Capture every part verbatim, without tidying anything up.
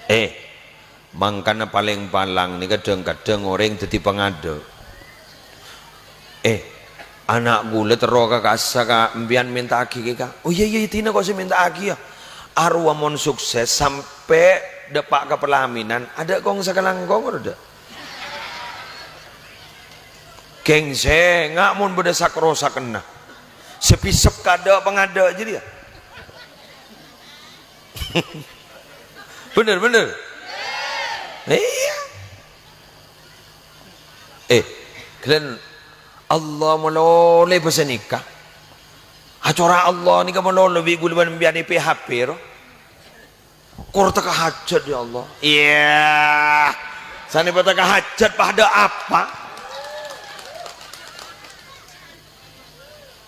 Eh, mangkana palèng palang nèka dhâng-kadhâng orèng dhâddhi pangadâ'. Eh, ana' ghulâ terro ka kassa', Ka', empèyan mènta'aghi, Ka'. Oh, iyâ, iyâ, dinah kok sè mènta'aghi, yâ. Arowa mon sukses sampè' dâpa' ka palaminan, adâ' kong sakalangkong, adâ'. Kèng sènga' mon bâdâ sak-rosakenna. Sè bhisep kadâ' pangadâ' jârèya. Bhender, bhender. Iyâ. Eh, ghellâ' Allah malolo bâsa nèka. Acara Allah nèka malolo bi' ghulâ bân empèyan è P H P, ro. Kor teka hajat, ya Allah. Iyâ. Sanè pa teka hajat, padâ apa?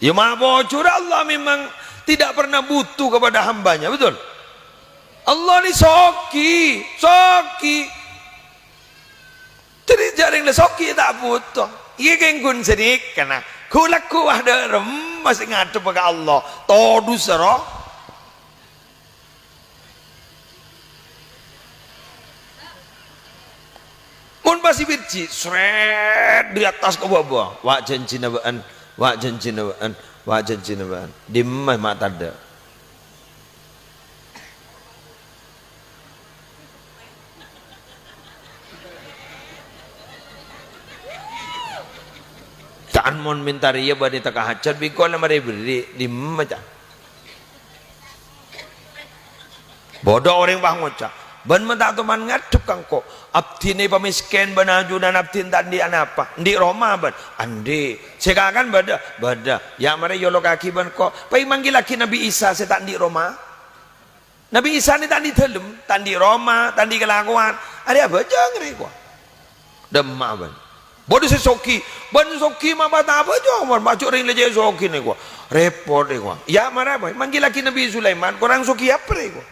Ya, ma'a pojhur, Allah memang tidak pernah butuh kepada hambanya, betul? Allah ni sogi, sogi. Dhâddhi jhâ' rèng la sogi ta' buto. Iyâ kèng ghun sanèka, nah. Ghu-lagghu wah dâ' remma sè ngadhebbhâ ka Allah. Todus, ro. Mon pas èbirji', srèt, dâri attas ka bâbâ. Wa' janjina bâ'ân, wa' janjina bâ'ân, wa' janjina bâ'ân. Dimma ma' tadâ'. Ca'an mon mènta rèya bânnè teka hajat, bi' engko' la marè èberri', dimma, ca'? Bâdâ orèng pas ngoca', "Bâ'ân ma' ta' toman ngadhep ka engko'? Abdhina èpamèskèn bân ajunan abdhina ta' andi' anapa. Andi' roma bâ'ân?" "Andi'." "Sè èkakan bâdâ?" "Bâdâ." "Ya' marè èolokaghi bân engko'. Pèng mangghillaghi Nabbhi Isa sè ta' andi' roma." Nabbhi Isa nè ta' andi' dâlem, ta' andi' roma, ta' andi' kalakowan. Arèya abhâjâng rè kowa. Dâ' emma bân. Bâdâ sè sogi, bân sogi ma' pas ta' abhâjâng, mon maca' rèng la cè' sogi nè kowa. Rèpot rè kowa. Ya' mara apa? Mangghillaghi Nabbhi Sulaiman, korang sogi apa rè kowa?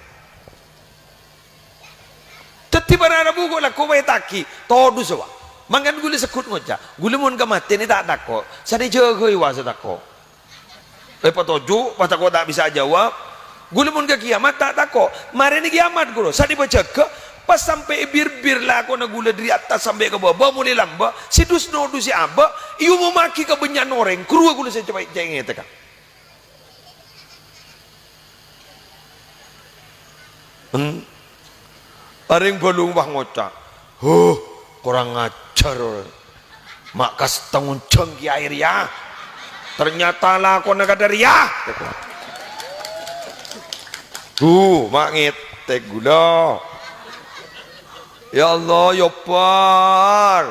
Dhâddhi para rabu ko' la kowa ètagi, todus wa. Mangkana ghulâ segghut ngoca', ghulâ mon ka matè nè ta' tako', sanè jâgâi wa sè tako'. Èpatoju', pas tako' ta' bisa ajâwâb. Ghulâ mon ka kiyamat ta' tako'. Marèna kiyamat, ghulâ. Sanè pajâgâ, pas sampè' èbir-bir lakona ghulâ dâri attas sampè' ka bâbâ, molè lambâ', sè dus-nodus sè abâ', èomommaghi ka bânnya'na orèng, ghuru ghulâ sè cè'-, cè' ngètèka. Hmm. Arèng bâlung pas ngoca', "Huh, korang ajhâr orèng. Ma' kasta ngonjhâng kèyaè rèya. Ternyata lakona kadâ' rèya." Huh, ma' ngètèk ghulâ. Ya Allah, ya Bar.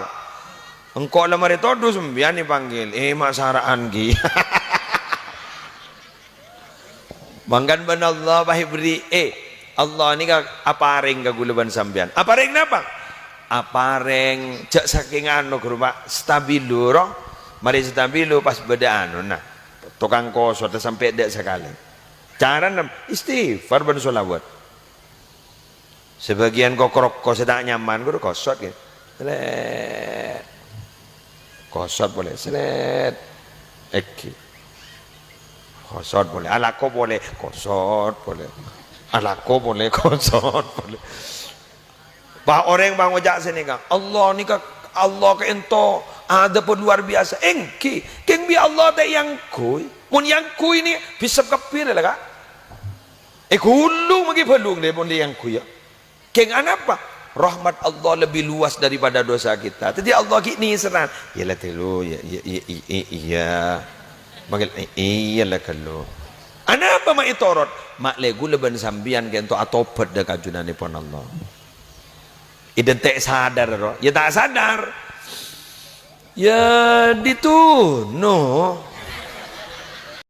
Engko' la marè todus, sampèyan èpanggil. Eh, ma' sara'an, ghi. Mangkana bân Allah pas èberri', eh, Allah nèka aparèng ka ghulâ bân sampèyan. Aparèng napa? Aparèng, jhâ' sakèng ano, ghuru, Pak, stabilo, ro. Marè stabilo pas bâdâ anona. Tokang kosot sampè' dâ' sakalè. Carana istighfar bân sholawat. Sabâgiyân koko-roko sè ta' nyaman, ghuru, kosot, ghi. Slèt. Kosot polè, slèt. Èghi. Kosot polè, alako polè, kosot polè. Alako polè, kosot polè. Pas orèng pas ngoca' sanèka, "Allah nèka, Allah ka'ènto adâbbhâ luar biasa." Èngghi, kèng bi' Allah ta' èangghuy. Mon èangghuy nè, bhisep kabbhi la, Ka'. Èghulung maghi bâlung dâ' mon èangghuy, ya. Kèng anapa? Rahmat Allah lebih luas daripada dosa kita. Dhâddhi Allah ghi' nèserran. Iyâ la ghâllu, ya, ya, ya, i-, i-, iyâ. Manggil, i-, iyâ la ghâllu. Anapa ma' ètorot? Ma' lè ghulâ bân sampèyan ka'ènto atobhât dâ' ka ajunanèpon Allah. Èdhânte' sadar, ro? Ya ta' sadar. Ya, ditu, no.